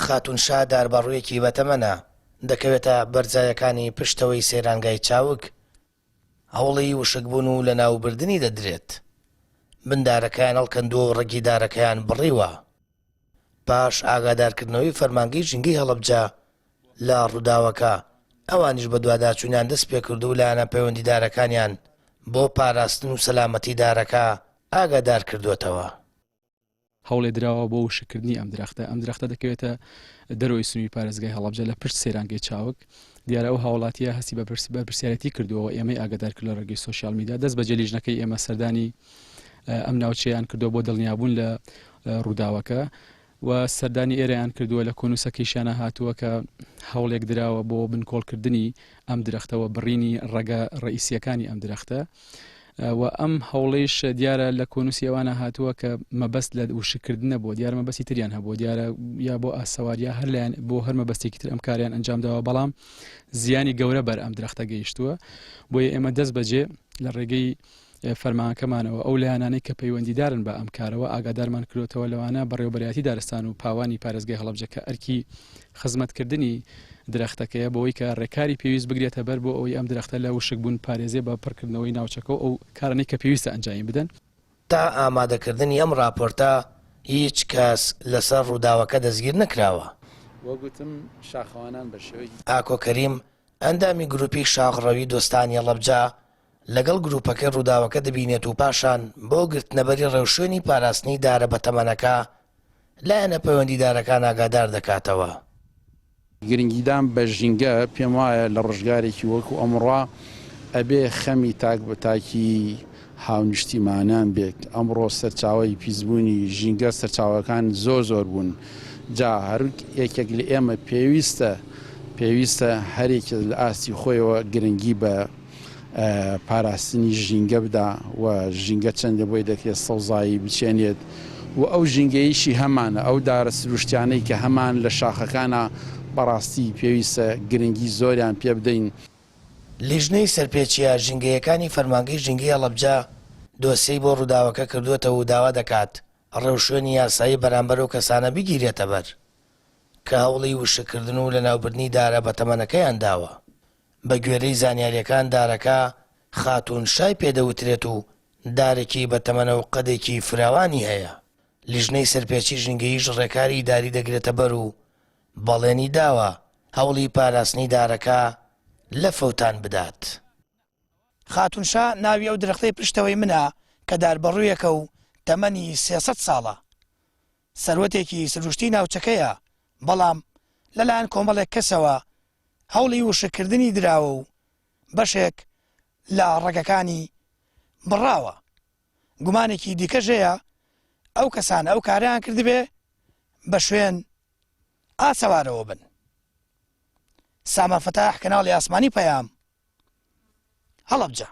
خاتوون شا داربەڕوویەکی بەتەمەنە، دەکەوێتە بەرزایەکانی پشتەوەی سەیرانگای چاوگ، هەوڵی وشکبوون و لەناوبردنی دەدرێت. بن دارەکەیان هەڵکەندووە و ڕەگی دارەکەیان بڕیوە. پاش ئاگادارکردنەوەی فەرمانگەی ژینگەی هەڵەبجە لە ڕووداوەکە، ئەوانیش بەدواداچوونیان دەستپێکردو و لایەنە پەیوەندیدارەکانیان بۆ پاراستن و سەلامەتی دارەکە ئاگادارکردووەتەوە. هەوڵێ دراوە بۆ وشککردنی ئەم درەختە، ئەم درەختە دەکەوێتە دەرەوەی سنووری پارێزگای هەڵەبجە لە پشت سەیرانگەی چاوگ، دیارە ئەو هاوڵاتییە هەستی بە بەرپرسیارێتی کردووە و ئێمەی ئاگادار کرد لە ڕێگەی سۆشیال میدیا، دەست بەجێ لیژنەکەی ئێمە سەردانی ئەم ناوچەیان کردووە بۆ دڵنیابوون لە ڕووداوەکە و سەردانی ئێرەیان کردووە لە کۆنووسەکەیشیانە هاتووە کە هەوڵێک دراوە بۆ بنکۆڵکردنی ئەم درەختە و بڕینی ڕەگە ڕئیسیەکانی ئەم درەختە و ئەم هەوڵەیش دیارە لە کۆنوسی ئەوانە هاتووە کە مەبەست لە وشککردنە بۆ دیارە مەبەستی تریان هەبوو دیارە یا بۆ ئاسەوار یا هەر لایەن بۆ هەر مەبەستێکی تر ئەم کاریان ئەنجام داوە بەڵام زیانی گەورە بەر ئەم درەختە گەیشتووە بۆیە ئێمە دەست بەجێ لە ڕێگەی فەرمانەکەمانەوە ئەو لایەنانەی کە پەیوەندیدارن بە ئەم کارەوە ئاگادارمان کردۆتەوە لەوانە بەڕێوەبەرایەتی دارستان و پاوانی پارێزگای هەڵەبجە کە ئەرکی خزمەتکردنی درەختەکەیە بۆی کە ڕێکاری پێویست بگرێتە بەر بۆ ئەوەی ئەم درەختە لە وشکبوون پارێزێ بە پڕکردنەوەی ناوچەکە و ئەو کارانەی کە پێویستە ئەنجامی بدەن. تا ئامادەکردنی ئەم ڕاپۆرتە هیچ کەس لەسەر ڕووداوەکە دەستگیر نەکراوە. وەک وتم شاخەوانان بە شێوەیەکی. ئاکۆ کەریم، ئەندامی گروپی شاخڕەوی دۆستانی هەڵەبجە، لەگەڵ گروپەکەی ڕووداوەکە دەبینێت و پاشان بۆ گرتنەبەری ڕێوشوێنی پاراستنی دارە بەتەمەنەکە لایەنە پەیوەندیدارەکان ئاگادار دەکاتەوە. گرنگیدان بە ژینگە پێم وایە لە ڕۆژگارێکی وەکو ئەمڕۆ ئەبێ خەمی تاک بە تاکی هاونیشتیمانان بێت، ئەمڕۆ سەرچاوەی پیسبوونی ژینگە سەرچاوەکان زۆر زۆر بوون، جا هەر یەکێک لە ئێمە پێویستە پێویستە هەرێکێک لە ئاستی خۆیەوە گرنگی بە پاراستنی ژینگە بدا و ژینگە چەندە بۆی دەکرێت سەوزایی بچێنێت و ئەو ژینگەیەشی هەمانە ئەو دارە سروشتیانەی کە هەمان لە شاخەکانە بەڕاستی پێویستە گرنگی زۆریان پێ بدەین. لیژنەی سەرپێچییە ژینگەیەکانی فەرمانگەی ژینگەی هەڵەبجە دۆسیەی بۆ ڕووداوەکە کردووەتەوە و داوا دەکات ڕێوشوێنی یاسایی بەرامبەر ئەو کەسانە بگیرێتەبەر کە هەوڵی وشککردن و لەناوبردنی دارە بەتەمەنەکەیان داوە. بەگوێرەی زانیارییەکان دارەکە خاتوون شای پێدەوترێت و دارێکی بەتەمەنە و قەدێکی فراوانی هەیە، لیژنەی سەرپێچی ژینگەییش ڕێکاری ئیداری دەگرێتەبەر و بەڵێنی داوە هەوڵی پاراستنی دارەکە لە فەوتان بدات. خاتوون شا ناوی ئەو درەختەی پشتەوەی منە کە داربەڕوویەکە و تەمەنی 300 ساڵە. سەروەتێکی سروشتی ناوچەکەیە، بەڵام لەلایەن کۆمەڵێک کەسەوە هەوڵی وشککردنی دراوە و بەشێک لە ڕەگەکانی بڕاوە. گومانێکی دیکەش هەیە ئەو کەسانە ئەو کارەیان کردبێ بە شوێن ئاسەوارەوە بن. سامان فەتاح، کەناڵی ئاسمانی پەیام، هەڵەبجە.